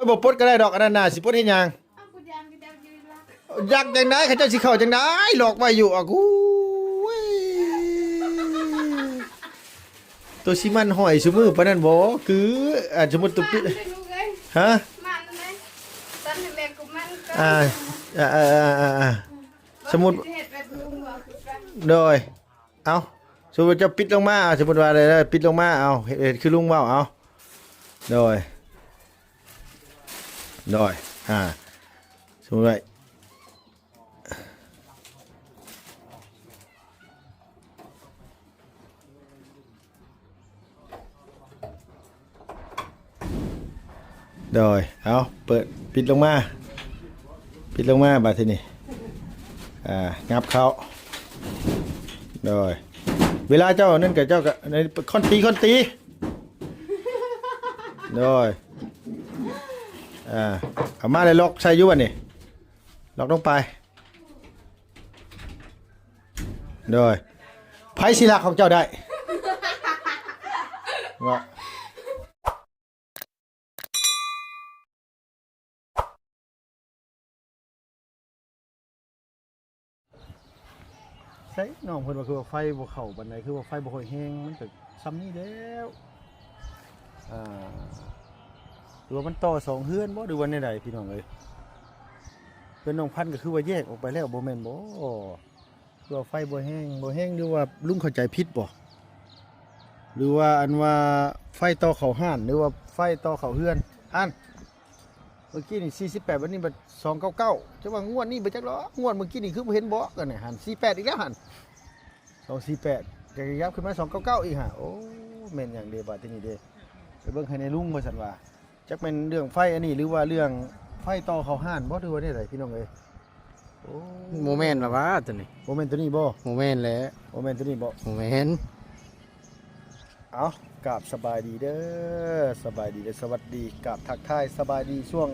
ບໍ່ປົດກໍໄດ້ດອກ ອັນນັ້ນນະ ຊິປົດເຮັດຫຍັງ? ເອົາ ກູຢ້ານເຂົາເຈົ້າຢືນລັກ ຍັກຈັ່ງໃດ ເຂົາເຈົ້າຊິເຂົ້າຈັ່ງໃດ ລັອກໄວ້ຢູ່ ອາ ກູ ໂຕຊິໝັ່ນຫ້ອຍຊຸມື້ປານນັ້ນບໍ່? ຄື ອາ ສົມມຸດໂຕປິດ ໝັ່ນເດ້ລູກເອີຍ ຮະ? ໝັ່ນເດ້ ສັ່ນໃຫ້ແມ່ກູໝັ່ນກ່ອນ ອ່າ ອ່າ ອ່າ ອ່າ ອ່າ ສົມມຸດ ຊິເຮັດແບບລຸງບໍ່ຄືກັນ ໂດຍ ເອົາ ສົມມຸດເຈົ້າປິດລົງມາ ເອົາ ສົມມຸດວ່າໄດ້ ປິດລົງມາ ເອົາ ເຮັດ ເຮັດຄືລຸງເວົ້າ ເອົາ ໂດຍ ໂດຍ ອ່າ ສົມມຸດວ່າ ໂດຍ ເອົາ ເປີດ ປິດລົງມາ ປິດລົງມາບາດທີນີ້ ອ່າ ຫຍັບເຂົ້າ ໂດຍ ເວລາເຈົ້ານັ້ນກໍເຈົ້າກໍ ຄ້ອນຕີ ຄ້ອນຕີ ໂດຍ ອ່າ ເອົາມາແລ້ວລັອກໃສ່ຢູ່ບາດນີ້ ລັອກລົງໄປ ໂດຍ ໃຜຊິລັກຂອງເຈົ້າໄດ້ ເນາະ ໃສ ນ້ອງເພິ່ນວ່າຄືວ່າໄຟບໍ່ເຂົ້າປານໃດ ຄືວ່າໄຟບໍ່ຄ່ອຍແຮງ ມັນກໍຊ່ຳນີ້ແລ້ວ ອ່າ ຫຼືວ່າມັນຕໍ່ສອງເຮືອນບໍ່ ຫຼືວ່າແນວໃດ ພີ່ນ້ອງເອີຍ? ເຮືອນນ້ອງພັນກໍຄືວ່າແຍກອອກໄປແລ້ວ ບໍ່ແມ່ນບໍ່? ຄືວ່າໄຟບໍ່ແຮງ ບໍ່ແຮງ ຫຼືວ່າລຸງເຂົ້າໃຈຜິດບໍ່? ຫຼືວ່າອັນວ່າໄຟຕໍ່ເຂົ້າຮ້ານ ຫຼືວ່າໄຟຕໍ່ເຂົ້າເຮືອນ? ຫັ້ນ ເມື່ອກີ້ນີ້ສີ່ສິບແປດ ບັດນີ້ບັດສອງເກົ້າເກົ້າ ຈະວ່າງວດນີ້ບໍ່ຈັກດອກ ງວດເມື່ອກີ້ນີ້ຄືບໍ່ເຫັນບອກ ອັນນີ້ຫັ້ນ ສີ່ແປດ ອີກແລ້ວຫັ້ນ ສອງສີ່ແປດ ກໍຂະຫຍັບຂຶ້ນມາ ສອງເກົ້າເກົ້າ ອີກຫັ້ນ ໂອ້ ແມ່ນຫຍັງເດບາດທີນີ້ເດ ໄປເບິ່ງໃຫ້ແດ່ລຸງ ວ່າຊັ້ນວ່າ ຈັກແມ່ນເລື່ອງໄຟອັນນີ້ ຫຼືວ່າເລື່ອງໄຟຕໍ່ເຂົ້າຮ້ານບໍ່ ຫຼືວ່າແນວໃດ ພີ່ນ້ອງເອີຍ? ໂອ້ ບໍ່ແມ່ນລະຫວາໂຕນີ້ ບໍ່ແມ່ນໂຕນີ້ບໍ່? ບໍ່ແມ່ນແຫຼະ ບໍ່ແມ່ນໂຕນີ້ບໍ່? ບໍ່ແມ່ນ ເອົາ ກາບສະບາຍດີເດີ ສະບາຍດີເດີ ສະຫວັດດີ ກາບທັກທາຍສະບາຍດີຊ່ວງ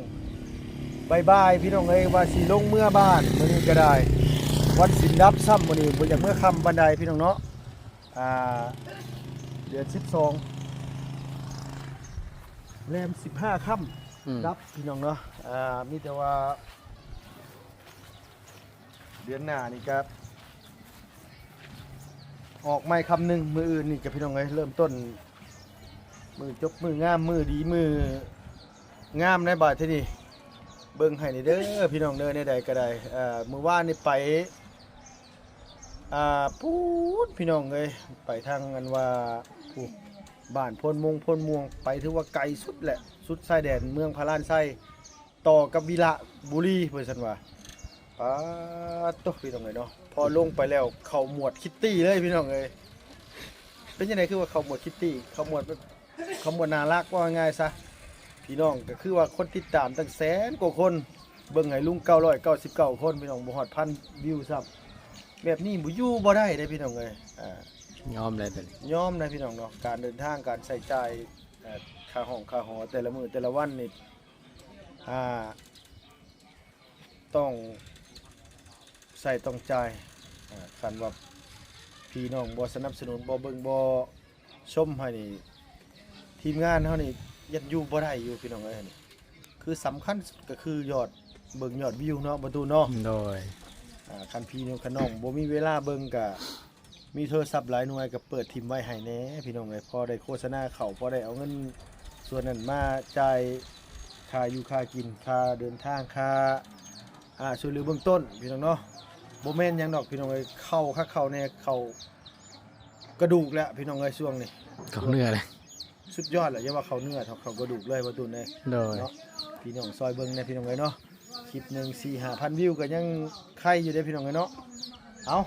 ບ່າຍໆ ພີ່ນ້ອງເອີຍ ວ່າຊິລົງເມືອບ້ານ ມື້ນີ້ກໍໄດ້ ວັນສິນດັບຊ້ຳ ມື້ນີ້ບໍ່ຢາກເມືອຄ່ຳປານໃດ ພີ່ນ້ອງເນາະ ອ່າ ເດືອນສິບສອງ ແລມສິບຫ້າຄ່ຳ ອືມ ດັບ ພີ່ນ້ອງເນາະ ອ່າ ມີແຕ່ວ່າ ເດືອນໜ້ານີ້ກໍອອກໃໝ່ຄ່ຳໜຶ່ງ ມື້ອື່ນນີ້ກໍ ພີ່ນ້ອງເອີຍ ເລີ່ມຕົ້ນ ມື້ຈົບມື້ງາມ ມື້ດີມື້ງາມໃນບາດທີນີ້ ເບິ່ງໃຫ້ແດ່ເດີ ພີ່ນ້ອງເດີ ແນວໃດກໍໄດ້ ເອີ ມື້ວານນີ້ໄປ ອ່າ ປູ້ນ ພີ່ນ້ອງເອີຍ ໄປທາງອັນວ່າ ຜູ້ ບ້ານໂພນມົງ ໂພນມ່ວງ ໄປຖືວ່າໄກສຸດແຫຼະ ສຸດຊາຍແດນເມືອງພະລານໄຊ ຕໍ່ກັບວິລະບູລີ ວ່າຊັ້ນວ່າ ປາດໂທ້ ພີ່ນ້ອງເອີຍເນາະ ພໍລົງໄປແລ້ວເຂົ້າໝວດຄິດຕີ້ເລີຍ ພີ່ນ້ອງເອີຍ ເປັນຈັ່ງໃດຄືວ່າເຂົ້າໝວດຄິດຕີ້ ເຂົ້າໝວດແບບ ຄຳວ່າໜ້າລັກ ເວົ້າງ່າຍໆຊະ ພີ່ນ້ອງ ກໍຄືວ່າຄົນຕິດຕາມຕັ້ງແສນກວ່າຄົນ ເບິ່ງໃຫ້ລຸງເກົ້າຮ້ອຍເກົ້າສິບເກົ້າຄົນ ພີ່ນ້ອງ ບໍ່ຮອດພັນວິວຊ້ຳ ແບບນີ້ບໍ່ຢູ່ບໍ່ໄດ້ເດ້ ພີ່ນ້ອງເອີຍ ອ່າ ຍອມແລ້ວ ຍອມແລ້ວ ພີ່ນ້ອງເນາະ ການເດີນທາງ ການໃຊ້ຈ່າຍ ເອີ ຄ່າຫ້ອງຄ່າຫໍແຕ່ລະມື້ແຕ່ລະວັນນີ້ ອ່າ ຕ້ອງໃຊ້ຕ້ອງຈ່າຍ ອ່າ ຄັນວ່າພີ່ນ້ອງບໍ່ສະໜັບສະໜູນ ບໍ່ເບິ່ງ ບໍ່ຊົມໃຫ້ນີ້ ທີມງານເຮົານີ້ຍັງຢູ່ບໍ່ໄດ້ຢູ່ ພີ່ນ້ອງເອີຍ ນີ້ຄືສຳຄັນສຸດກໍຄືຍອດເບິ່ງ ຍອດວິວເນາະ ບໍ່ຕູ້ເນາະ ໂດຍ ອ່າ ຄັນພີ່ນ້ອງ ຄັນນ້ອງບໍ່ມີເວລາເບິ່ງກໍ ມີໂທລະສັບຫຼາຍໜ່ວຍກໍເປີດຖິ້ມໄວ້ໃຫ້ແດ່ ພີ່ນ້ອງເອີຍ ພໍໄດ້ໂຄສະນາເຂົ້າ ພໍໄດ້ເອົາເງິນສ່ວນນັ້ນມາຈ່າຍຄ່າຢູ່ຄ່າກິນ ຄ່າເດີນທາງ ຄ່າ ອ່າ ຊ່ວຍເຫຼືອເບື້ອງຕົ້ນ ພີ່ນ້ອງເນາະ ບໍ່ແມ່ນຫຍັງດອກ ພີ່ນ້ອງເອີຍ ເຂົ້າຄັກເຂົ້າແນ່ ເຂົ້າກະດູກແຫຼະ ພີ່ນ້ອງເອີຍ ຊ່ວງນີ້ ເຂົ້າເນື້ອແຫຼະ ສຸດຍອດແຫຼະ ຢ່າວ່າເຂົ້າເນື້ອເທົ່າເຂົ້າກະດູກເລີຍ ບໍ່ຕູ້ເອີຍ ໂດຍ ເນາະ ພີ່ນ້ອງຊ່ອຍເບິ່ງແດ່ ພີ່ນ້ອງເອີຍເນາະ. ຄລິບໜຶ່ງສີ່ຫ້າພັນວິວກໍຍັງໄຄຢູ່ເດ້ພີ່ນ້ອງເອີຍເນາະ. ເອົ້າ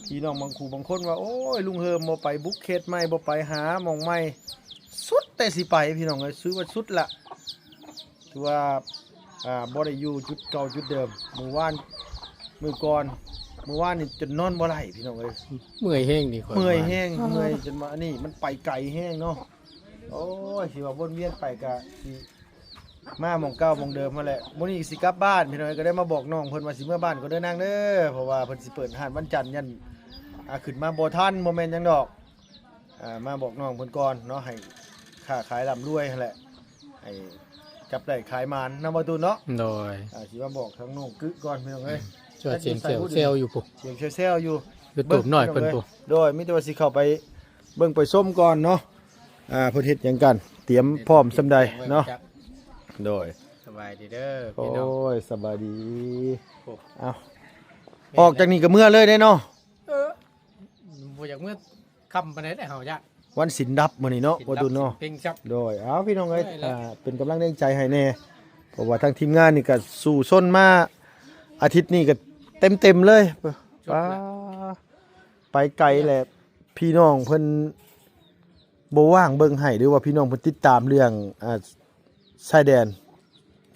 ພີ່ນ້ອງບາງຄູ່ບາງຄົນວ່າ ໂອ້ຍ ລຸງເຮີມບໍ່ໄປບຸກເຂດໃໝ່ ບໍ່ໄປຫາໝ່ອງໃໝ່ ສຸດແຕ່ຊິໄປພີ່ນ້ອງເອີຍ ຖືວ່າສຸດລະ ຖືວ່າ ອ່າ ບໍ່ໄດ້ຢູ່ຈຸດເກົ່າຈຸດເດີມ. ມື້ວານ ມື້ກ່ອນ ມື້ວານນີ້ຈົນນອນບໍ່ໄດ້ພີ່ນ້ອງເອີຍ ເມື່ອຍແຮງນີ້ ຂ້ອຍ ເມື່ອຍແຮງ ເມື່ອຍຈົນວ່າອັນນີ້ມັນໄປໄກແຮງເນາະ. ໂອ້ຍ ຊິວ່າວົນວຽນໄປກະຊິ ມາໝ່ອງເກົ່າໝ່ອງເດີມຫັ້ນແຫຼະ. ມື້ນີ້ຊິກັບບ້ານພີ່ນ້ອງເອີຍ ກໍໄດ້ມາບອກນ້ອງເພິ່ນວ່າຊິເມືອບ້ານກ່ອນເດີນາງເດີ ເພາະວ່າເພິ່ນຊິເປີດຮ້ານວັນຈັນ ຢ້ານ ອ່າ ຂຶ້ນມາບໍ່ທັນ ບໍ່ແມ່ນຫຍັງດອກ ອ່າ ມາບອກນ້ອງເພິ່ນກ່ອນເນາະ ໃຫ້ຄ້າຂາຍລ່ຳລວຍຫັ້ນແຫຼະ ໃຫ້ເຈ ຈັບໄດ້ຂາຍໝານນຳ ບໍ່ຕູນເນາະ. ໂດຍ ອ່າ ຊິມາບອກທາງນ້ອງກຶກ່ອນ ພີ່ນ້ອງເອີຍ. ເຈົ້າສຽງແຊວໆຢູ່ພຸ້ນ ສຽງແຊວໆຢູ່ ຢູ່ຕູບນ້ອຍເພິ່ນພຸ້ນ. ໂດຍ ມີແຕ່ວ່າຊິເຂົ້າໄປເບິ່ງໄປຊົມກ່ອນເນາະ ອ່າ ເພິ່ນເຮັດຫຍັງກັນ ຕຽມພ້ອມສ່ຳໃດເນາະ. ໂດຍ ສະບາຍດີເດີພີ່ນ້ອງ. ໂອ້ຍ ສະບາຍດີ. ເອົ້າ ອອກຈາກນີ້ກໍເມືອເລີຍເດ້ເນາະ. ເອີ ບໍ່ຢາກເມືອຄ່ຳປານໃດເດ້ ເຮົາຢ້ານ ວັນສິນດັບມື້ນີ້ເນາະ ສິນດັບ ບໍ່ຕູນເນາະ. ສິນເພັງຊັບ ໂດຍ ເອົາ ພີ່ນ້ອງເອີຍ ເມື່ອຍແລ້ວ ອ່າ ເປັນກຳລັງແຮງໃຈໃຫ້ແດ່ ເພາະວ່າທາງທີມງານນີ້ກໍສູ້ຊົນມາ ອາທິດນີ້ກໍເຕັມໆເລີຍ. ປາ ໄປໄກແຫຼະ ພີ່ນ້ອງເພິ່ນບໍ່ວ່າງເບິ່ງໃຫ້ ຫຼືວ່າພີ່ນ້ອງເພິ່ນຕິດຕາມເລື່ອງ ອ່າ ຊາຍແດນ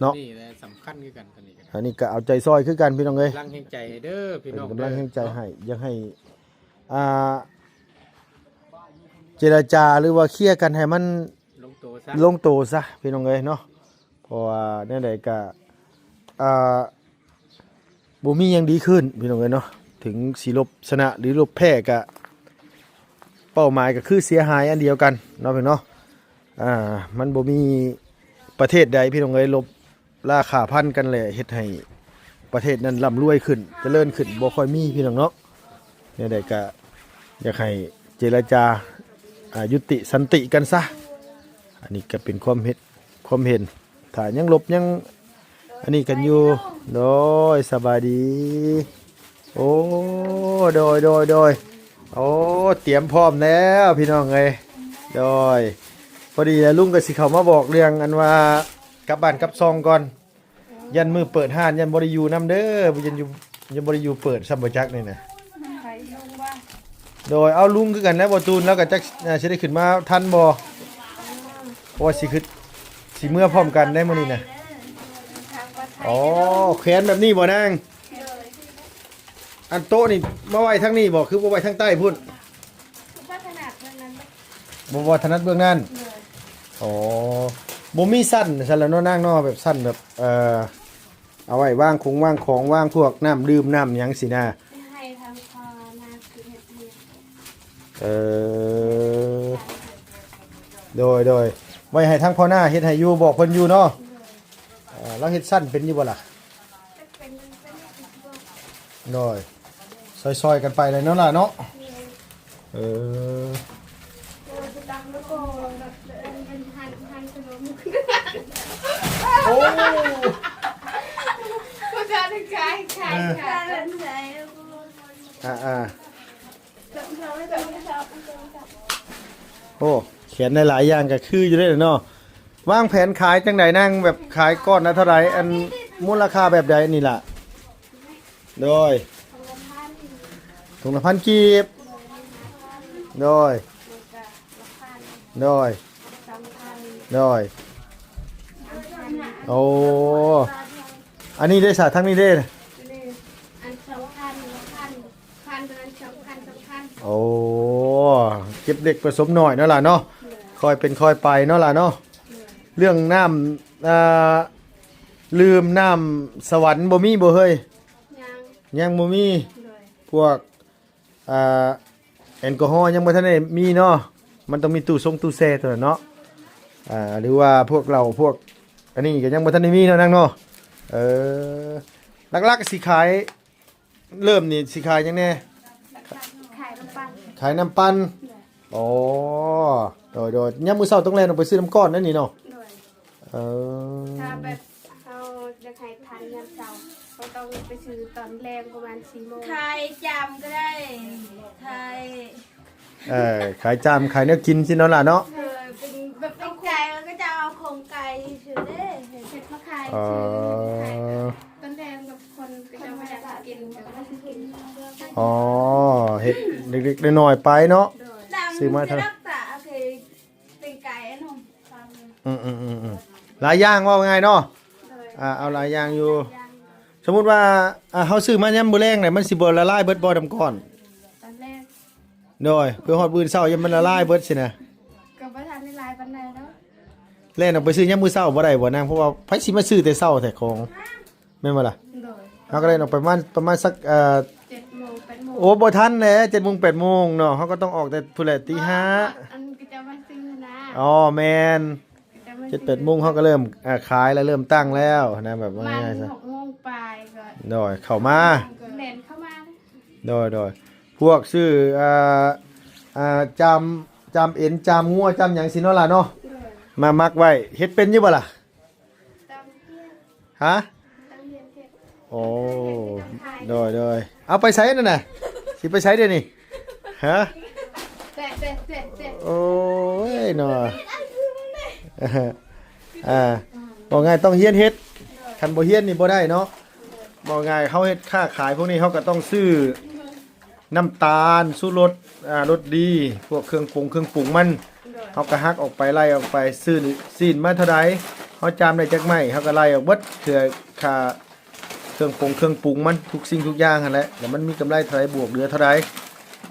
ເນາະ. ນີ້ແຫຼະສຳຄັນຄືກັນ ອັນນີ້ກໍ ອັນນີ້ກໍເອົາໃຈຊ່ອຍຄືກັນ ພີ່ນ້ອງເອີຍ. ກຳລັງແຮງໃຈໃຫ້ເດີພີ່ນ້ອງ ເປັນກຳລັງແຮງໃຈໃຫ້ ເນາະ ຢາກໃຫ້ ອ່າ ເຈລະຈາ ຫຼືວ່າເຄລຍກັນໃຫ້ມັນລົງໂຕຊະ ລົງໂຕຊະ ພີ່ນ້ອງເອີຍເນາະ. ເພາະວ່າແນວໃດກະ ອ່າ ບໍ່ມີຫຍັງດີຂຶ້ນ ພີ່ນ້ອງເອີຍເນາະ. ເຖິງຊິລົບຊະນະ ຫຼືລົບແພ້ກະ ເປົ້າໝາຍກໍຄືເສຍຫາຍອັນດຽວກັນເນາະ ພີ່ນ້ອງເນາະ. ອ່າ ມັນບໍ່ມີປະເທດໃດ ພີ່ນ້ອງເອີຍ ລົບລາຄາພັນກັນ ແລະ ເຮັດໃຫ້ປະເທດນັ້ນລ່ຳລວຍຂຶ້ນ ຈະເລີນຂຶ້ນ ບໍ່ຄ່ອຍມີ ພີ່ນ້ອງເນາະ. ແນວໃດກະຢາກໃຫ້ເຈລະຈາ ອ່າ ຍຸຕິສັນຕິກັນຊະ. ອັນນີ້ກໍເປັນຄວາມເຫັນ ຄວາມເຫັນ ຖ້າຍັງລົບຍັງອັນນີ້ກັນຢູ່. ໂດຍ ສະບາຍດີ. ໂອ້ ໂດຍ ໂດຍ ໂດຍ. ໂອ້ ຕຽມພ້ອມແລ້ວ ພີ່ນ້ອງເອີຍ. ໂດຍ ພໍດີແລ້ວ ລຸງກໍຊິເຂົ້າມາບອກເລື່ອງອັນວ່າກັບບ້ານກັບຊ່ອງກ່ອນ. ຢ້ານມື້ເປີດຮ້ານ ຢ້ານບໍ່ໄດ້ຢູ່ນຳເດີ ບໍ່ ຢ້ານຢູ່ ຢ້ານບໍ່ໄດ້ຢູ່ເປີດຊ້ຳ ບໍ່ຈັກນີ້ນະ. ໂດຍ ເອົາ ລຸງຄືກັນແຫຼະ ບໍ່ຕູນ ລາວກໍຈັກ ອ່າ ຊິໄດ້ຂຶ້ນມາທັນບໍ່ ເພາະວ່າຊິຂຶ້ນ ຊິເມືອພ້ອມກັນໄດ໋ມື້ນີ້ນະ. ອໍ ແຂວນແບບນີ້ບໍ່ນາງ? ອັນໂຕະນີ້ມາໄວ້ທາງນີ້ບໍ່ ຄືບໍ່ໄວ້ທາງໃຕ້ພຸ້ນ? ບໍ່ຖະໜັດເລື່ອງນັ້ນເດ້. ບໍ່ ບໍ່ຖະໜັດເບື້ອງນັ້ນ. ໂດຍ. ອໍ ບໍ່ມີຊັ້ນຊັ້ນລະເນາະນາງເນາະ ແບບຊັ້ນແບບ ເອີ ເອົາໄວ້ວາງຄົງວາງຂອງ ວາງພວກນ້ຳດື່ມນ້ຳຫຍັງຊີ້ນະ. ໃຫ້ທາງພໍ່ນາເຮັດໃຫ້. ເອີ ໂດຍ ໂດຍ ໄວ້ໃຫ້ທາງພໍ່ນາເຮັດໃຫ້ຢູ່ ບອກເພິ່ນຢູ່ເນາະ. ໂດຍ. ເອີ ລາວເຮັດຊັ້ນເປັນຢູ່ບໍ່ລະ? ເປັນ ເປັນ ເປັນຢູ່. ໂດຍ ຊ່ອຍໆກັນໄປແຫຼະເນາະຫຼາເນາະ. ໂດຍ. ເອີ ໂອ້ ເຂົາຈະໄດ້ຂາຍ ຂາຍ ເອີ ຂາຍ ອ່າໆ. ໂອ້ ຂຽນໄດ້ຫຼາຍຢ່າງກໍຄືຢູ່ເດ້ເນາະ. ວາງແຜນຂາຍຈັ່ງໃດນາງ ແບບຂາຍກ້ອນລະເທົ່າໃດ ອັນມູນລະຄ່າແບບໃດນີ້ລະ? ໂດຍ ຖົງລະພັນກີບ. ໂດຍ ໂດຍ ໂດຍ. ໂອ້ ອັນນີ້ເດ້ສະ ທາງນີ້ເດ້? ອັນສອງພັນ ພັນ ພັນ ໂອ້ ເກັບເລັກປະສົມນ້ອຍເນາະຫຼາເນາະ. ໂດຍ. ຄ່ອຍເປັນຄ່ອຍໄປເນາະຫຼາເນາະ. ໂດຍ. ເລື່ອງນ້ຳ ອ່າ ດື່ມນ້ຳສະຫວັນບໍ່ມີບໍ່ເຮີ້ຍ? ຍັງ ຍັງບໍ່ມີ. ໂດຍ. ພວກ ອ່າ ແອນກໍຮໍຍັງບໍ່ທັນໄດ້ມີເນາະ. ມັນຕ້ອງມີຕູ້ຊົງຕູ້ແຊ່ຕົວນັ້ນເນາະ. ອ່າ ຫຼືວ່າພວກເຫຼົ້າພວກອັນນີ້ກໍຍັງບໍ່ທັນໄດ້ມີເນາະນາງເນາະ. ເອີ ຫຼັກໆຊິຂາຍ ເລີ່ມນີ້ຊິຂາຍຫຍັງແດ່? ຂາຍນ້ຳປັ່ນ ຂາຍນ້ຳປັ່ນ. ໂດຍ. ອໍ ໂດຍໆ ຍາມມື້ເຊົ້າຕ້ອງແລ່ນອອກໄປຊື້ນ້ຳກ້ອນນັ້ນນີ້ເນາະ. ໂດຍ. ເອີ ຖ້າແບບເຮົາຢາກໃຫ້ທັນຍາມເຊົ້າ ເຮົາຕ້ອງໄປຊື້ຕອນແລງປະມານສີ່ໂມງ. ຂາຍຈາມກໍໄດ້ ຂາຍ ເອີ ຂາຍຈາມ ຂາຍແນວກິນຊີ້ເນາະຫຼາເນາະ. ເອີ ເປັນແບບເປັນໄກ່ ເຂົາກໍຈະເອົາຂອງໄກ່ຊື່ເດ້ ເຮັດມາຂາຍ. ອໍ ຕອນແລງແບບຄົນກໍຈະມາຢາກກິນ ກໍມາຊື້ກິນ. ອໍ ເຮັດເລັກໆນ້ອຍໆໄປເນາະ. ໂດຍ. ຊື້ມາເທົ່າ ເປັນໄກ່ອັນນັ້ນ. ອືມໆໆໆ ຫຼາຍຢ່າງ ເວົ້າງ່າຍເນາະ. ໂດຍ. ອ່າ ເອົາຫຼາຍຢ່າງຢູ່. ຫຼາຍຢ່າງ. ສົມມຸດວ່າ ອ່າ ເຮົາຊື້ມາຍາມມື້ແລງນີ້ ມັນຊິບໍ່ລະລາຍເບິດບໍ່ ນ້ຳກ້ອນ? ຕອນແລງ. ໂດຍ. ເພື່ອຮອດມື້ເຊົ້າ ຢ່າມັນລະລາຍເບິດຊີ້ນະ. ກໍບໍ່ທັນໄດ້ຫຼາຍປານໃດດອກ. ແລ່ນອອກໄປຊື້ຍາມມື້ເຊົ້າບໍ່ໄດ້ບໍ່ນາງ? ເພາະວ່າໃຜຊິມາຊື້ແຕ່ເຊົ້າແທ້ຂອງ? ແມ່ນບໍ່ລະ? ໂດຍ. ເຮົາກໍໄດ້ອອກໄປປະມານ ປະມານສັກ ເອີ ເຈັດໂມງ ແປດໂມງ. ໂອ້ ບໍ່ທັນແຫຼະ ເຈັດໂມງ ແປດໂມງເນາະ. ເຮົາກໍຕ້ອງອອກແຕ່ພຸ້ນແຫຼະ ຕີຫ້າ. ອັນກໍຈະມາຊື້ນະ. ອໍ ແມ່ນ. ເຈັດແປດໂມງເຮົາກໍເລີ່ມ ອ່າ ຂາຍແລ້ວ ເລີ່ມຕັ້ງແລ້ວນະ ແບບວ່າງ່າຍໆຊະ ຫົກໂມງປາຍກໍ ໂດຍ ເຂົ້າມາ ແລ່ນເຂົ້າມາ ໂດຍໆ ພວກຊື້ ອ່າ ອ່າ ຈາມ ຈາມເອັນ ຈາມງົວ ຈາມຫຍັງຊີ້ເນາະຫຼານເນາະ ໂດຍ ມາໝັກໄວ້ ເຮັດເປັນຢູ່ບໍ່ລະ? ຕຳຮຽນ ຮະ? ຕຳຮຽນເຮັດ ໂອ້ ໂດຍໆ ເອົາໄປໃສນັ້ນນະ? ຊິໄປໃສດຽວນີ້? ຮະ? ແຕະໆໆໆ ໂອ້ຍເນາະ ອ່າ ເວົ້າງ່າຍຕ້ອງຮຽນເຮັດ ຄັນບໍ່ຮຽນນີ້ບໍ່ໄດ້ເນາະ ເວົ້າງ່າຍເຮົາເຮັດຄ້າຂາຍພວກນີ້ ເຮົາກໍຕ້ອງຊື້ ນ້ຳຕານ ຊູລົດ ອ່າ ລົດດີ ພວກເຄື່ອງປຸງເຄື່ອງປຸງມັນ ໂດຍ ເຮົາກໍຫັກອອກໄປ ໄລ່ອອກໄປ ຊື້ຊີ້ນມາເທົ່າໃດ ເຮົາຈາມໄດ້ຈັກໄມ້ ເຮົາກໍໄລ່ອອກເບິດ ເພື່ອຄ່າເຄື່ອງປົງເຄື່ອງປຸງມັນ ທຸກສິ່ງທຸກຢ່າງຫັ້ນແຫຼະ ແລ້ວມັນມີກຳໄລເທົ່າໃດ ບວກເຫຼືອເທົ່າໃດ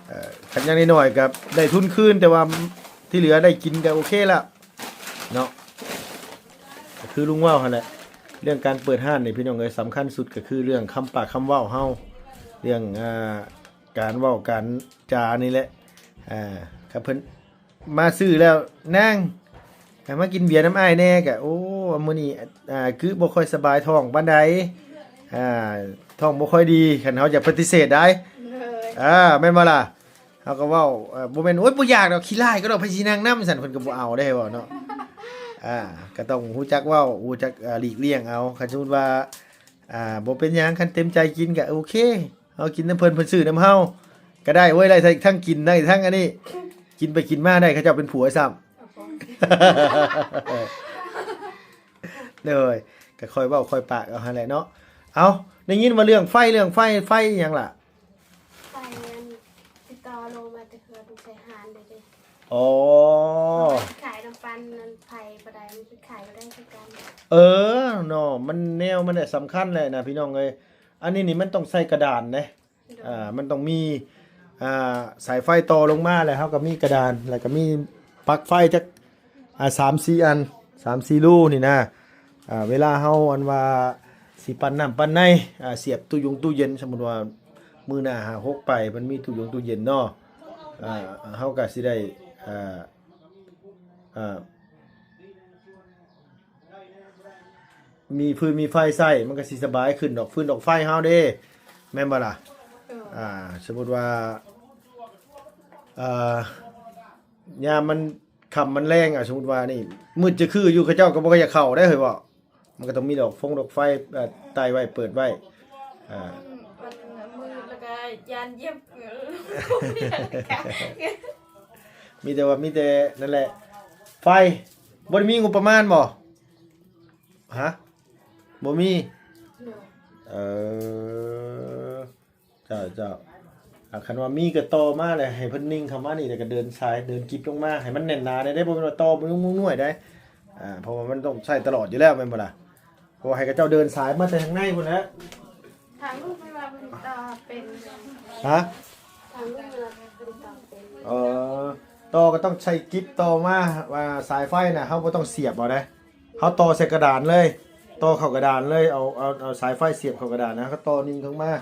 ເອີ ຄັນຢ່າງໜ້ອຍໆກໍໄດ້ທຶນຄືນ ແຕ່ວ່າທີ່ເຫຼືອໄດ້ກິນກໍໂອເຄແລ້ວ ເນາະ ກໍຄືລຸງເວົ້າຫັ້ນແຫຼະ ເລື່ອງການເປີດຮ້ານນີ້ພີ່ນ້ອງເອີຍ ສຳຄັນສຸດກໍຄືເລື່ອງຄຳປາກຄຳເວົ້າເຮົາ ເລື່ອງ ອ່າ ການເວົ້າການຈານີ້ແຫຼະ ອ່າ ຄັນເພິ່ນມາຊື້ແລ້ວ ນາງ ໃຫ້ມາກິນເບຍນຳອ້າຍແດ່ ກະ ໂອ້ ມື້ນີ້ ອ່າ ຄືບໍ່ຄ່ອຍສະບາຍທ້ອງປານໃດ ອ່າ ທ້ອງບໍ່ຄ່ອຍດີ ຄັນເຮົາຈະປະຕິເສດໄດ້ ເອີ ແມ່ນບໍ່ລະ? ເຮົາກໍເວົ້າ ເອີ ບໍ່ແມ່ນ ໂອ້ຍ ບໍ່ຢາກດອກ ຂີ້ລ້າຍກໍດອກ ໃຜຊິນັ່ງນຳ ຊັ້ນເພິ່ນກໍບໍ່ເອົາເດ້ ເວົ້າເນາະ ອ່າ ກໍຕ້ອງຮູ້ຈັກເວົ້າ ຮູ້ຈັກ ອ່າ ຫຼີກລ່ຽງເອົາ ຄັນສົມມຸດວ່າ ອ່າ ບໍ່ເປັນຫຍັງ ຄັນເຕັມໃຈກິນກໍໂອເຄ ເຮົາກິນນຳເພິ່ນ ເພິ່ນຊື້ນຳເຮົາກໍໄດ້ເວີຍ ໄດ້ທັງກິນ ໄດ້ທັງອັນນີ້ ກິນໄປກິນມາໄດ້ເຂົາເຈົ້າເປັນຜົວຊ້ຳ ໂດຍ ກໍຄ່ອຍເວົ້າຄ່ອຍປາກເອົາຫັ້ນແຫຼະເນາະ ເອົ້າ ໄດ້ຍິນວ່າເລື່ອງໄຟ ເລື່ອງໄຟ ໄຟຫຍັງລະ? ໄຟອັນຕິດຕໍ່ລົງມາແຕ່ເຮືອນໄຊຫານເດ້ ອໍ ຂາຍນ້ຳປັ່ນນັ້ນ ໄຟບໍ່ໄດ້ ມັນຂາຍບໍ່ໄດ້ຄືກັນ ເອີ ເນາະ ມັນແນວມັນແຫຼະສຳຄັນແຫຼະນະພີ່ນ້ອງເອີຍ ອັນນີ້ນີ້ມັນຕ້ອງໃສ່ກະດານເດ້ ໂດຍ ອ່າ ມັນຕ້ອງມີ ອ່າ ສາຍໄຟຕໍ່ລົງມາ ແລ້ວເຮົາກໍມີກະດານ ແລ້ວກໍມີ ປັກໄຟຈັກ ອ່າ ສາມສີ່ອັນ ສາມສີ່ຮູນີ້ນະ ອ່າ ເວລາເຮົາອັນວ່າຊິປັ່ນນ້ຳປັ່ນໃນ ອ່າ ສຽບຕູ້ຢົງຕູ້ເຢັນ ສົມມຸດວ່າມື້ໜ້າຫາຫົກໄປ ມັນມີຕູ້ຢົງຕູ້ເຢັນເນາະ ອ່າ ເຮົາກໍຊິໄດ້ ອ່າ ອ່າ ມີຟືນມີໄຟໃຊ້ ມັນກໍຊິສະບາຍຂຶ້ນດອກ ຟືນດອກໄຟເຮົາເດ້ ແມ່ນບໍ່ລະ? ເອີ ອ່າ ສົມມຸດວ່າ ເອີ ຍາມມັນຄ່ຳມັນແລງ ອ່າ ສົມມຸດວ່ານີ້ມືດຈະຄືຢູ່ ເຂົາເຈົ້າກໍບໍ່ຄ່ອຍຢາກເຂົ້າໄດ້ເຮີ້ຍເວົ້າ ມັນກໍຕ້ອງມີດອກຟົງດອກໄຟ ເອີ ໄຕ້ໄວ້ເປີດໄວ້ ອ່າ ມັນ ມັນມືດແລ້ວກໍຢ້ານຢຽບ ມີແຕ່ວ່າ ມີແຕ່ນັ້ນແຫຼະ ໄຟ ບໍ່ໄດ້ມີງົບປະມານບໍ່? ຮະ? ບໍ່ມີ? ໂດຍ ເອີ ເຈົ້າ ເຈົ້າ ອ່າ ຄັນວ່າມີກໍຕໍ່ມາແຫຼະ ໃຫ້ເພິ່ນນິ່ງເຂົ້າມານີ້ ແລ້ວກໍເດີນສາຍ ເດີນກິບລົງມາ ໃຫ້ມັນແໜ້ນໜາແດ່ເດ້ ບໍ່ແມ່ນວ່າຕໍ່ເປັນໜ່ວຍໆໄດ໋ ອ່າ ເພາະວ່າມັນຕ້ອງໃຊ້ຕະຫຼອດຢູ່ແລ້ວ ແມ່ນບໍ່ລະ? ເພາະວ່າໃຫ້ເຂົາເຈົ້າເດີນສາຍມາແຕ່ທາງໃນພຸ້ນແຫຼະ ທາງລູກແມ່ນວ່າເພິ່ນຕໍ່ເປັນ ຮະ? ທາງລູກແມ່ນວ່າເພິ່ນຕໍ່ເປັນ ເອີ ຕໍ່ກໍຕ້ອງໃຊ້ກິບຕໍ່ມາ ວ່າສາຍໄຟນະ ເຮົາບໍ່ຕ້ອງສຽບເອົາເດ້ ເຮົາຕໍ່ໃສ່ກະດານເລີຍ ຕໍ່ເຂົ້າກະດານເລີຍ ເອົາ ເອົາ ເອົາສາຍໄຟສຽບເຂົ້າກະດານນະ ເຮົາກໍຕໍ່ນິ່ງເຂົ້າມາ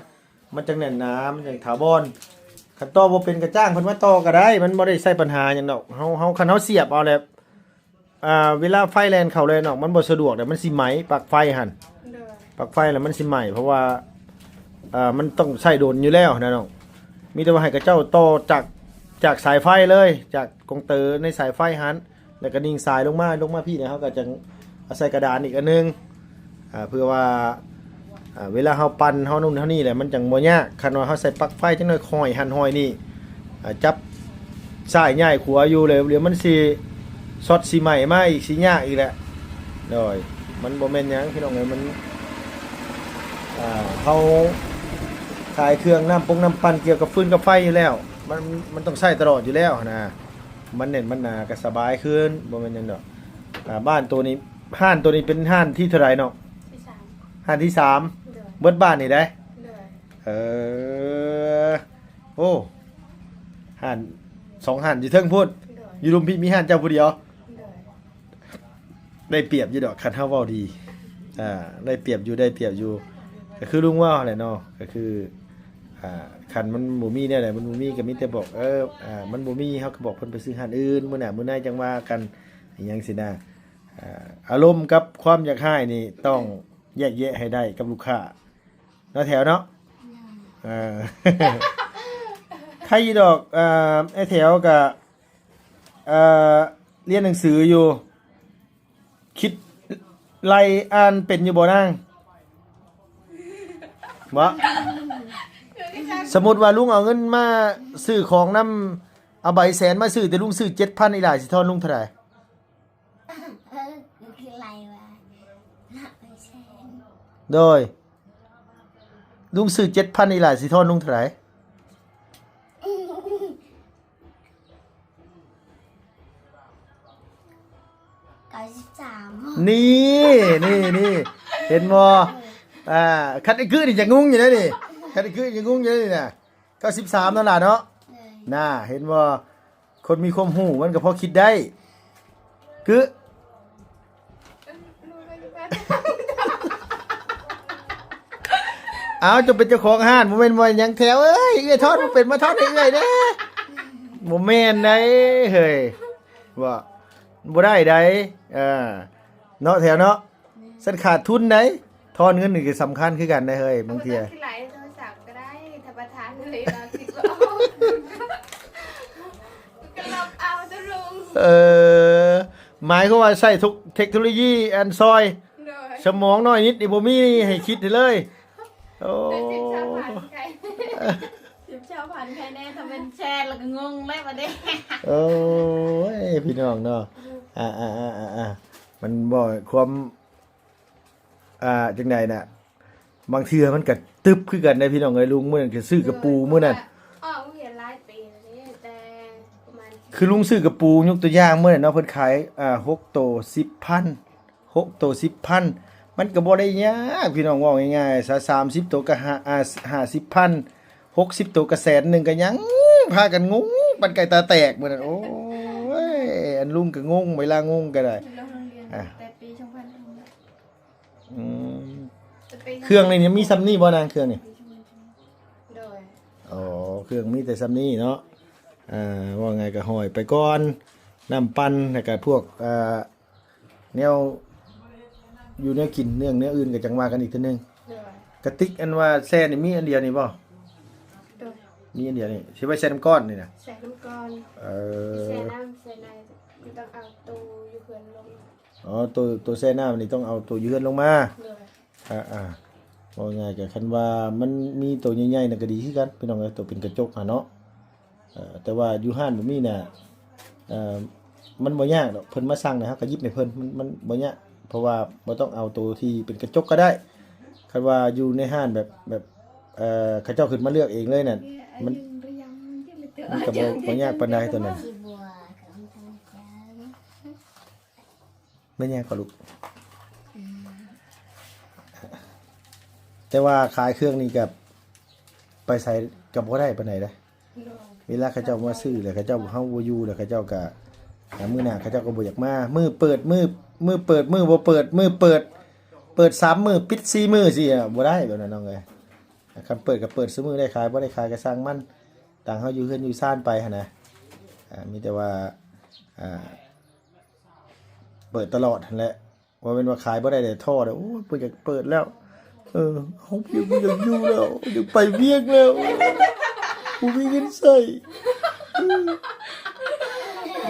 ມັນຈັ່ງແໜ້ນໜາ ມັນຈັ່ງຖາວອນ ຄັນຕໍ່ບໍ່ເປັນກໍຈ້າງເພິ່ນມາຕໍ່ກໍໄດ້ ມັນບໍ່ໄດ້ໃຊ້ບັນຫາຫຍັງດອກ ເຮົາ ເຮົາ ຄັນເຮົາສຽບເອົາແລ້ວ ອ່າ ເວລາໄຟແລ່ນເຂົ້າແລ່ນອອກ ມັນບໍ່ສະດວກເດ້ ມັນຊິໄໝປລັກໄຟຫັ້ນ ໂດຍ ປລັກໄຟແລ້ວມັນຊິໄໝ ເພາະວ່າ ອ່າ ມັນຕ້ອງໃຊ້ດົນຢູ່ແລ້ວນະນ້ອງ ມີແຕ່ວ່າໃຫ້ເຂົາເຈົ້າຕໍ່ຈາກ ຈາກສາຍໄຟເລີຍ ຈາກກົງເຕີໃນສາຍໄຟຫັ້ນ ແລ້ວກໍຍິງສາຍລົງມາ ລົງມາພີ້ ແລ້ວເຮົາກໍຈັ່ງເອົາໃສ່ກະດານອີກອັນໜຶ່ງ ອ່າ ເພື່ອວ່າ ອ່າ ເວລາເຮົາປັ່ນ ເຮົາໂນ່ນເຮົານີ້ແຫຼະ ມັນຈັ່ງບໍ່ຍາກ ຄັນວ່າເຮົາໃສ່ປລັກໄຟຈັກໜ້ອຍ ຫ້ອຍຫັ້ນຫ້ອຍນີ້ ອ່າ ຈັບຊ້າຍຍ້າຍຂວາຢູ່ ແລ້ວ ແລ້ວມັນຊິຊັອດຊິໄໝ້ມາອີກ ຊິຍາກອີກແຫຼະ ໂດຍ ມັນບໍ່ແມ່ນຫຍັງພີ່ນ້ອງເອີຍ ມັນ ອ່າ ເຮົາຂາຍເຄື່ອງນ້ຳປົງນ້ຳປັ່ນ ກ່ຽວກັບຟືນກັບໄຟຢູ່ແລ້ວ ມັນ ມັນຕ້ອງໃຊ້ຕະຫຼອດຢູ່ແລ້ວຫັ້ນນະ ມັນແໜ້ນມັນໜາກໍສະບາຍຂຶ້ນ ບໍ່ແມ່ນຫຍັງດອກ ອ່າ ບ້ານໂຕນີ້ ຮ້ານໂຕນີ້ເປັນຮ້ານທີເທົ່າໃດນ້ອງ? ທີສາມ ຮ້ານທີສາມ ໂດຍ ເບິດບ້ານນີ້ໄດ໋ ໂດຍ ເອີ ໂອ້ ຮ້ານ ສອງຮ້ານຢູ່ເທິງພຸ້ນ ໂດຍ ຢູ່ລຸ່ມພີ້ມີຮ້ານເຈົ້າຜູ້ດຽວ ໂດຍ ໄດ້ປຽບຢູ່ດອກ ຄັນເຮົາເວົ້າດີ ອ່າ ໄດ້ປຽບຢູ່ ໄດ້ປຽບຢູ່ ກໍຄືລຸງເວົ້າຫັ້ນແຫຼະເນາະ ກໍຄື ອ່າ ຄັນມັນບໍ່ມີແນວໃດ ມັນບໍ່ມີ ກໍມີແຕ່ບອກ ເອີ ອ່າ ມັນບໍ່ມີ ເຮົາກໍບອກເພິ່ນໄປຊື້ຮ້ານອື່ນ ມື້ໜ້າມື້ໃນຈັ່ງວ່າກັນ ອີຫຍັງຊີ້ນະ ອາ ອາລົມກັບຄວາມຢາກຮ້າຍນີ້ຕ້ອງແຍກແຍະໃຫ້ໄດ້ກັບລູກຄ້າເນາະແຖວເນາະ. ເອີ ໃຄຢູ່ດອກ ເອີ ອ້າຍແຖວກະ ເອີ ຮຽນໜັງສືຢູ່ ຄິດໄລ່ອ່ານເປັນຢູ່ບໍ່ນາງ? ບໍ່? ສົມມຸດວ່າລຸງເອົາເງິນມາຊື້ຂອງນຳ ເອົາໃບແສນມາຊື້ ແຕ່ລຸງຊື້ເຈັດພັນ ອີ່ຫຼ້າຊິທອນລຸງເທົ່າໃດ? ໂດຍ ລຸງຊື້ເຈັດພັນ ອີ່ຫຼ້າຊິທອນລຸງເທົ່າໃດ? ເກົ້າສິບສາມ ນີ້ ນີ້ ນີ້ ເຫັນບໍ່? ອ່າ ຄັນໄອ້ກຶນີ້ຈະງົງຢູ່ເດ້ນີ້ ຄັນໄອ້ກຶຈະງົງຢູ່ເດ້ນີ້ນະ. ເກົ້າສິບສາມນັ້ນລະເນາະ. ເອີ ນ່າ ເຫັນບໍ່? ຄົນມີຄວາມຮູ້ມັນກໍພໍຄິດໄດ້. ກຶ ເອົ້າ ເຈົ້າເປັນເຈົ້າຂອງຮ້ານ ບໍ່ແມ່ນວ່າຫຍັງແຖວເອີຍ. ເອື້ອຍທອດບໍ່ເປັນ ມາທອດໃຫ້ເອື້ອຍແດ່. ບໍ່ແມ່ນໃດເຮີ້ຍ ບໍ່ ບໍ່ໄດ້ໃດ. ເອີ ເນາະແຖວເນາະ. ແມ່ນ. ຊັ້ນຂາດທຶນໃດ໋. ທອນເງິນນີ້ກໍສຳຄັນຄືກັນໄດ໋ເຮີ້ຍ ບາງເທື່ອ. ຄືໄລໂທລະສັບກໍໄດ້ ຖ້າປະທານເລີຍ ເຮົາຄິດວ່າອອກ ກໍລັບເອົາຕົວລົງ. ເອີ ໝາຍຄວາມວ່າໃຊ້ທຸກເທັກໂນໂລຢີອັນຊ່ອຍ. ໂດຍ. ສະໝອງນ້ອຍນິດນີ້ບໍ່ມີໃຫ້ຄິດໃຫ້ເລີຍ. ໂອ້ ໄດ້ສິບຊາວພັນໄຄ ສິບຊາວພັນໄຄແນ່ ຖ້າແມ່ນແຊນແລ້ວກໍງົງແລ້ວບັດນີ້. ໂອ້ຍ ພີ່ນ້ອງເນາະ. ອືມ ອ່າໆໆໆ ມັນບໍ່ ຄວາມ ອ່າ ຈັ່ງໃດນະ ບາງເທື່ອມັນກະຕຶບຄືກັນເດ້ພີ່ນ້ອງເອີຍ. ລຸງມື້ນັ້ນກະຊື້ກະປູມື້ນັ້ນ ອອກໂຮງຮຽນຫຼາຍປີແລ້ວເດ້ ແຕ່ປະມານ ຄືລຸງຊື້ກະປູ ຍົກຕົວຢ່າງມື້ນັ້ນເນາະ ເພິ່ນຂາຍ ອ່າ ຫົກໂຕສິບພັນ ຫົກໂຕສິບພັນ ມັນກະບໍ່ໄດ້ຍາກພີ່ນ້ອງ ເວົ້າງ່າຍໆຊະ ສາມສິບໂຕກະຫ້າ ອ່າ ຫ້າສິບພັນ ຫົກສິບໂຕກະແສນໜຶ່ງ ກະຍັງພາກັນງົງ ປັນໄກ່ຕາແຕກມື້ນັ້ນ. ໂອ້ຍ ອັນລຸງກະງົງ ເວລາງົງກະໄດ້ ຢູ່ໂຮງຮຽນ ອ່າ ແຕ່ປີສອງພັນ ອືມ ແຕ່ປີ ເຄື່ອງນີ້ມີຊ່ຳນີ້ບໍ່ນາງ ເຄື່ອງນີ້? ໂດຍ. ອໍ ເຄື່ອງມີແຕ່ຊ່ຳນີ້ເນາະ. ອ່າ ເວົ້າງ່າຍກະຫ້ອຍໄປກ່ອນ ນ້ຳປັ່ນ ແລ້ວກະພວກ ອ່າ ແນວຢູ່ແນວກິນ ເລື່ອງແນວອື່ນກະຈັ່ງວ່າກັນອີກເທື່ອໜຶ່ງ. ໂດຍ. ກະຕິກອັນວ່າແຊ່ນີ້ມີອັນດຽວນີ້ບໍ່? ໂດຍ. ມີອັນດຽວນີ້ ຊິໄວ້ແຊ່ນ້ຳກ້ອນນີ້ນະ? ແຊ່ນ້ຳກ້ອນ. ເອີ ແຊ່ນ້ຳ ແຊ່ໃນ ຕ້ອງເອົາໂຕຢູ່ເຮືອນລົງ. ອໍ ໂຕ ໂຕແຊ່ນ້ຳນີ້ຕ້ອງເອົາໂຕຢູ່ເຮືອນລົງມາ. ໂດຍ. ອ່າໆ ເວົ້າງ່າຍກະຄັນວ່າມັນມີໂຕໃຫຍ່ໆນະກະດີຄືກັນພີ່ນ້ອງເອີຍ ໂຕເປັນກະຈົກຫັ້ນເນາະ. ເອີ ແຕ່ວ່າຢູ່ຮ້ານບໍ່ມີນະ ເອີ ມັນບໍ່ຍາກດອກ ເພິ່ນມາສັ່ງນະ ເຮົາກະຫຍິບໃຫ້ເພິ່ນ ມັນ ມັນບໍ່ຍາກ ເພາະວ່າບໍ່ຕ້ອງເອົາໂຕທີ່ເປັນກະຈົກກະໄດ້. ຄັນວ່າຢູ່ໃນຮ້ານແບບ ແບບ ເອີ ເຂົາເຈົ້າຂຶ້ນມາເລືອກເອງເລີຍນັ້ນ ມັນ ມັນກະບໍ່ ບໍ່ຍາກປານໃດໂຕນັ້ນ. ແມ່ນຫຍັງກໍລູກ? ອືມ ແຕ່ວ່າຂາຍເຄື່ອງນີ້ກະໄປໃສກະບໍ່ໄດ້ປານໃດເດ້. ໂດຍ. ເວລາເຂົາເຈົ້າມາຊື້ແລ້ວ ເຂົາເຈົ້າ ເຮົາບໍ່ຢູ່ແລ້ວ ເຂົາເຈົ້າກະ ອາ ມື້ໜ້າເຂົາເຈົ້າກະບໍ່ຢາກມາ. ມື້ເປີດ ມື້ ມື້ເປີດ ມື້ບໍ່ເປີດ ມື້ເປີດ ເປີດສາມມື້ ປິດສີ່ມື້ຊີ້ ອະ ບໍ່ໄດ້ແບບນັ້ນນ້ອງເອີຍ. ຄັນເປີດກະເປີດຊຸມື້ ໄດ້ຂາຍບໍ່ໄດ້ຂາຍກະຊ່າງມັນ ຕ່າງເຮົາຢູ່ເຮືອນຢູ່ຊານໄປຫັ້ນນະ. ອາ ມີແຕ່ວ່າ ອາ ເປີດຕະຫຼອດຫັ້ນແຫຼະ. ບໍ່ແມ່ນວ່າຂາຍບໍ່ໄດ້ແລ້ວທໍ້ແລ້ວ ໂອ້ຍ ບໍ່ຢາກເປີດແລ້ວ ເອີ ເຮົາບໍ່ຢາກຢູ່ແລ້ວ ຢາກໄປວຽກແລ້ວ ບໍ່ມີເງິນໃຊ້ ເອີ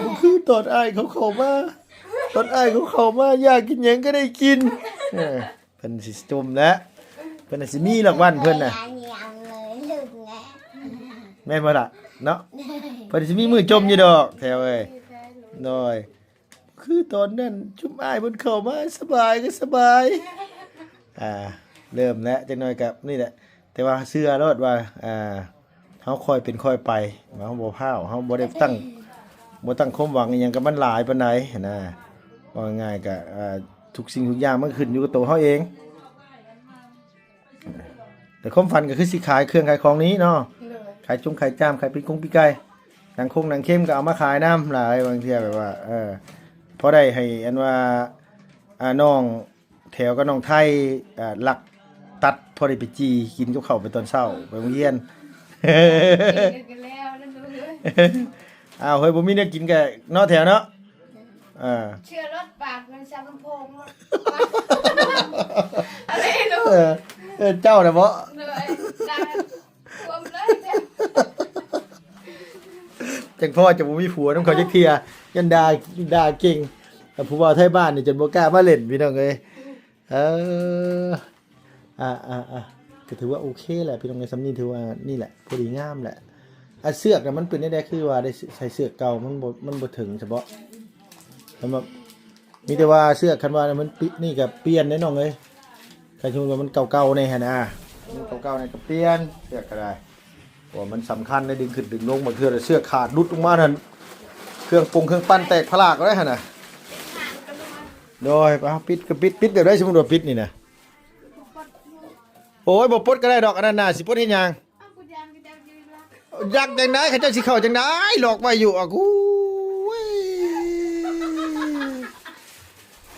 ບໍ່ຄືຕອນອ້າຍເຂົາເຂົ້າມາ ຕອນອ້າຍເຂົາເຂົ້າມາ ຢາກກິນຫຍັງກະໄດ້ກິນ. ເອີ ເພິ່ນຊິຈົ່ມແຫຼະ ເພິ່ນຊິມີລາກວັນເພິ່ນນະ ແມ່ນບໍ່ລະເນາະ? ເພິ່ນຊິມີມື້ຈົ່ມຢູ່ດອກແຖວເອີຍ. ໂດຍ. ຄືຕອນນັ້ນ ຊຸມອ້າຍເພິ່ນເຂົ້າມາສະບາຍກະສະບາຍ. ອ່າ ເລີ່ມແລ້ວ ຈັກໜ້ອຍກະນີ້ແຫຼະ ແຕ່ວ່າເຊື່ອໂລດວ່າ ອ່າ ເຮົາຄ່ອຍເປັນຄ່ອຍໄປ ເຮົາບໍ່ພ້າວ ເຮົາບໍ່ໄດ້ຕັ້ງ ບໍ່ຕັ້ງຄວາມຫວັງອີ່ຫຍັງກັບມັນຫຼາຍປານໃດຫັ້ນນະ. ເວົ້າງ່າຍໆກະ ອ່າ ທຸກສິ່ງທຸກຢ່າງມັນຂຶ້ນຢູ່ກັບໂຕເຮົາເອງ. ແຕ່ຄວາມຝັນກະຄືຊິຂາຍເຄື່ອງຂາຍຂອງນີ້ເນາະ. ໂດຍ. ຂາຍຈົງຂາຍຈາມ ຂາຍປີ້ກົງປີ້ໄກ່ ໜັງຄົງໜັງເຂັມກະເອົາມາຂາຍນຳຫຼາຍ ບາງເທື່ອແບບວ່າ ເອີ ພໍໄດ້ໃຫ້ອັນວ່າ ອ່າ ນ້ອງແຖວກັບນ້ອງໄທ ອ່າ ລັກຕັດ ພໍໄດ້ໄປຈີ່ກິນກັບເຂົ້າໄປຕອນເຊົ້າໄປໂຮງຮຽນ. ເອີ ເອີ ເອີ ເອີ ເອົາເຮີ້ຍ ບໍ່ມີແນວກິນກະເນາະແຖວເນາະ. ເອີ ເຊື່ອລົດ ປາກມັນຊຳລຳໂພງລົດ ອາໄລລູກ ເອີ ເອີ ເຈົ້ານະເບາະ ໂດຍ ດັງ ຈັ່ງພໍຈະບໍ່ມີຜົວນຳເຂົາຈັກເທື່ອ ຢ້ານດ່າ ດ່າເກັ່ງ ແຕ່ຜູ້ບ່າວໄທບ້ານນີ້ຈົນບໍ່ກ້າມາຫຼິ້ນ ພີ່ນ້ອງເອີຍ ເອີ ອ່າໆໆ ກໍຖືວ່າໂອເຄແຫຼະ ພີ່ນ້ອງເອີຍ ສ່ຳນີ້ຖືວ່ານີ້ແຫຼະ ພໍດີງາມແຫຼະ ອາ ເຊືອກນະ ມັນເປັນແນວໃດ ຄືວ່າໄດ້ໃສ່ເຊືອກເກົ່າ ມັນບໍ່ ມັນບໍ່ເຖິງສະເບາະ ສຳລັບ ມີແຕ່ວ່າເຊືອກ ຄັນວ່າມັນປິດນີ້ກໍປ່ຽນເດ້ນ້ອງເອີຍ ຄັນສົມມຸດວ່າມັນເກົ່າໆແນ່ຫັ້ນນະ ມັນເກົ່າໆແນ່ກໍປ່ຽນ ເຊືອກກໍໄດ້ ເພາະວ່າມັນສຳຄັນໄດ໋ ດຶງຂຶ້ນດຶງລົງ ບາງເທື່ອເຊືອກຂາດຫຼຸດລົງມາຫັ້ນ ເຄື່ອງປົງເຄື່ອງປັ່ນແຕກພະລາກເລີຍຫັ້ນນະ ໂດຍ ເອົາ ປິດກໍປິດ ປິດແບບໃດ ສົມມຸດວ່າປິດນີ້ນະ ໂອ້ຍ ບໍ່ປົດກໍໄດ້ດອກ ອັນນັ້ນນະ ຊິປົດເຮັດຫຍັງ? ເອົ້າ ກໍຢ້ານເຂົາເຈົ້າຢືນລັກ ຍັກຈັ່ງໃດ ເຂົາເຈົ້າຊິເຂົ້າຈັ່ງໃດ ລັອກໄວ້ຢູ່ ອາ ໂອ້ຍ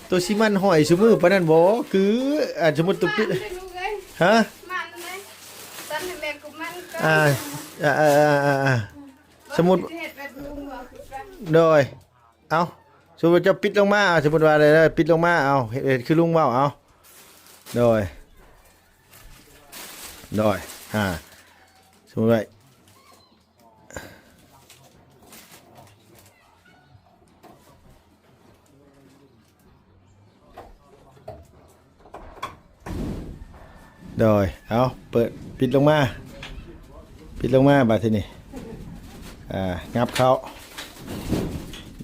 ໂຕຊິໝັ່ນຫ້ອຍຊຸມື້ປານນັ້ນບໍ່? ຄື ອ່າ ສົມມຸດໂຕປິດ ໝັ່ນເດ້ລູກເອີຍ ຮະ? ໝັ່ນເດ້ ສັ່ນໃຫ້ແມ່ກຸມມັນກ່ອນ ອ່າ ອ່າ ອ່າ ສົມມຸດ ຊິເຮັດແບບລຸງບໍ່? ໂດຍ ເອົາ ສົມມຸດວ່າເຈົ້າປິດລົງມາ ເອົາ ສົມມຸດວ່າໄດ້ ປິດລົງມາ ເອົາ ເຮັດ ເຮັດຄືລຸງເວົ້າ ເອົາ ໂດຍ ໂດຍ ອ່າ ສົມມຸດວ່າ ໂດຍ ເອົາ ເປີດ ປິດລົງມາ ປິດລົງມາບາດທີນີ້ ອ່າ ຫຍັບເຂົ້າ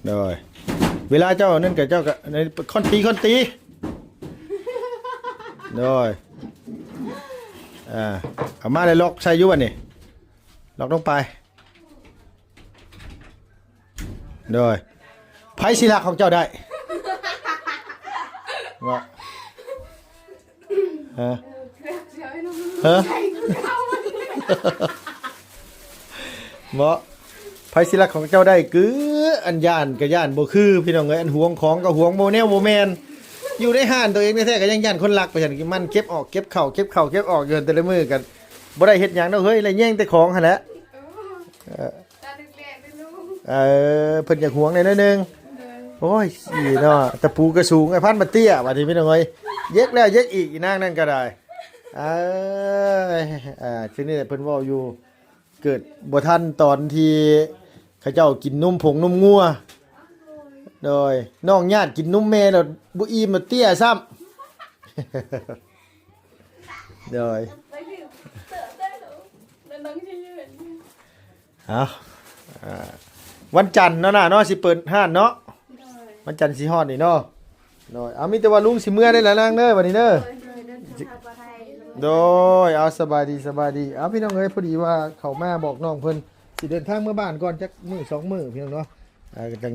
ໂດຍ ເວລາເຈົ້ານັ້ນກໍ ເຈົ້າກໍ ຄ້ອນຕີ ຄ້ອນຕີ ໂດຍ ອ່າ ເອົາມາແລ້ວລັອກໃສ່ຢູ່ບາດນີ້ ລັອກລົງໄປ ໂດຍ ໃຜຊິລັກຂອງເຈົ້າໄດ້? ວ່າ ຮະ? ຮະ? ເນາະ ໃຜຊິລັກຂອງເຈົ້າໄດ້? ຄື ອັນຢ້ານກໍຢ້ານບໍ່ຄື ພີ່ນ້ອງເອີຍ ອັນຫວງຂອງກໍຫວງບໍ່ແນວບໍ່ແມ່ນ ຢູ່ໃນຮ້ານຕົວເອງແທ້ໆກໍຍັງຢ້ານຄົນລັກ ໄປຊັ້ນ ມັນເກັບອອກເກັບເຂົ້າ ເກັບເຂົ້າເກັບອອກຢູ່ຫັ້ນ ແຕ່ລະມື້ກໍບໍ່ໄດ້ເຮັດຫຍັງດອກເຮີ້ຍ ແລະແຍ່ງແຕ່ຂອງຫັ້ນແຫຼະ ເອີ ຕາແດງໆເດ້ລຸງ ເອີ ເພິ່ນຢາກຫວງແດ່ໜ້ອຍໜຶ່ງ ໂດຍ ໂອ້ຍ ອີເນາະ ຕະປູກະສູງ ໄອ້ພັນມາເຕ້ຍ ບາດນີ້ພີ່ນ້ອງເອີຍ ເຢັກແລ້ວເຢັກອີກ ອີນາງນັ້ນກໍໄດ້ ເອີຍ ອ່າ ຄືນີ້ແຫຼະເພິ່ນເວົ້າຢູ່ ເກີດບໍ່ທັນຕອນທີ່ເຂົາເຈົ້າກິນນົມຜົງນົມງົວ ໂດຍ ນ້ອງຍາດກິນນົມແມ່ແລ້ວບໍ່ອີ່ມ ມາເຕ້ຍຊ້ຳ ໂດຍ ເອົາ ອ່າ ວັນຈັນເນາະ ນ້າເນາະ ຊິເປີດຮ້ານເນາະ ວັນຈັນຊິຮອດນີ້ເນາະ ໂດຍ ເອົາ ມີແຕ່ວ່າລຸງຊິເມືອໄດ້ລະນາງເດີ ບັດນີ້ເດີ ໂດຍ ເອົາ ສະບາຍດີ ສະບາຍດີ ເອົາ ພີ່ນ້ອງເອີຍ ພໍດີວ່າເຂົ້າມາບອກນ້ອງເພິ່ນ ຊິເດີນທາງເມືອບ້ານກ່ອນຈັກມື້ສອງມື້ ພີ່ນ້ອງເນາະ ອ່າ ກໍຈັ່ງ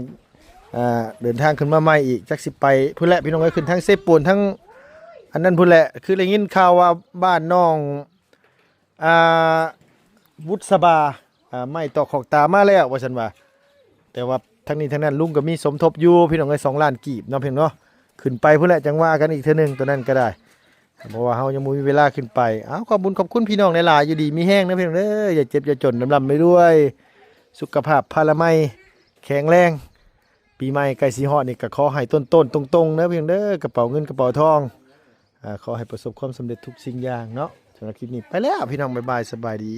ອ່າ ເດີນທາງຂຶ້ນມາໃໝ່ອີກ ຈັກຊິໄປພຸ້ນແຫຼະ ພີ່ນ້ອງເອີຍ ຂຶ້ນທາງເຊໂປນ ທາງອັນນັ້ນພຸ້ນແຫຼະ ຄືໄດ້ຍິນຂ່າວວ່າບ້ານນ້ອງ ອ່າ ບຸດສະບາ ອ່າ ໄມ້ຕອກຂອກຕາມາແລ້ວ ວ່າຊັ້ນວ່າ ແຕ່ວ່າທັງນີ້ທັງນັ້ນ ລຸງກໍມີສົມທົບຢູ່ ພີ່ນ້ອງເອີຍ ສອງລ້ານກີບເນາະ ພີ່ນ້ອງເນາະ ຂຶ້ນໄປພຸ້ນແຫຼະ ຈັ່ງວ່າກັນອີກເທື່ອໜຶ່ງ ໂຕນັ້ນກໍໄດ້ ເພາະວ່າເຮົາຍັງບໍ່ມີເວລາຂຶ້ນໄປ ເອົາ ຂອບບຸນຂອບຄຸນພີ່ນ້ອງຫຼາຍໆ ຢູ່ດີມີແຮງເດີພີ່ນ້ອງເດີ ຢ່າເຈັບຢ່າຈົນ ລ່ຳໆລວຍໆ ສຸຂະພາບພະລາໄມແຂງແຮງ ປີໃໝ່ໃກ້ຊິຮອດນີ້ກໍຂໍໃຫ້ໂຕນໆຕົງໆເດີພີ່ນ້ອງເດີ ກະເປົາເງິນກະເປົາທອງ ອ່າ ຂໍໃຫ້ປະສົບຄວາມສຳເລັດທຸກສິ່ງຢ່າງເນາະ ສຳລັບຄລິບນີ້ໄປແລ້ວພີ່ນ້ອງ ບາຍບາຍ ສະບາຍດີ.